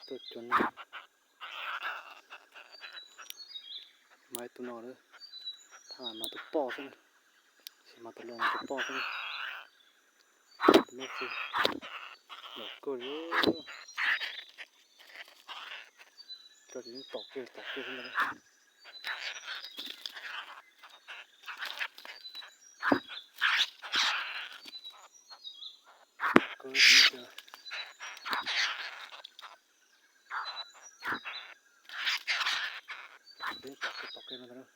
Tuaj cua neeg. Mas ib tug no lawm, thaj mas tus poj xwb, tab sis mas tus laus no tus poj xwb. Tus no tsis yog kawg li, tso ces yeej tom kiag tom kiag xwb ntag. Kawg tus no tsis tom kiag tom kiag no ntag.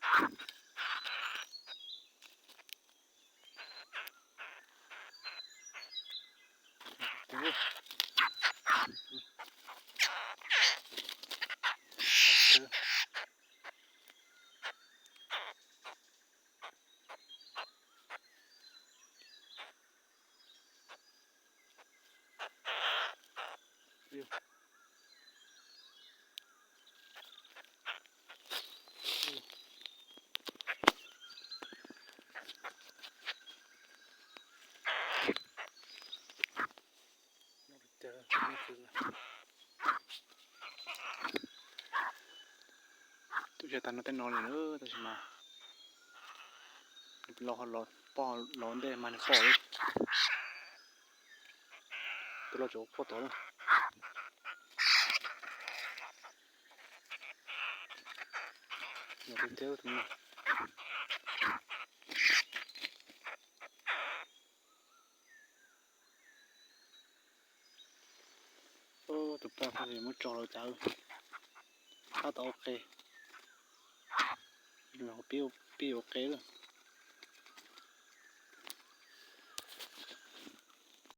Tuaj txog tag no tej no li lawm tab sis mas los, los poj los ntej mas nws pom li. Tus los tsuav poj tod lawm. Los tus thiab tus no. Tus poj tod muab tso lawm cas, tab tom ua qe, pib ua qe lawm.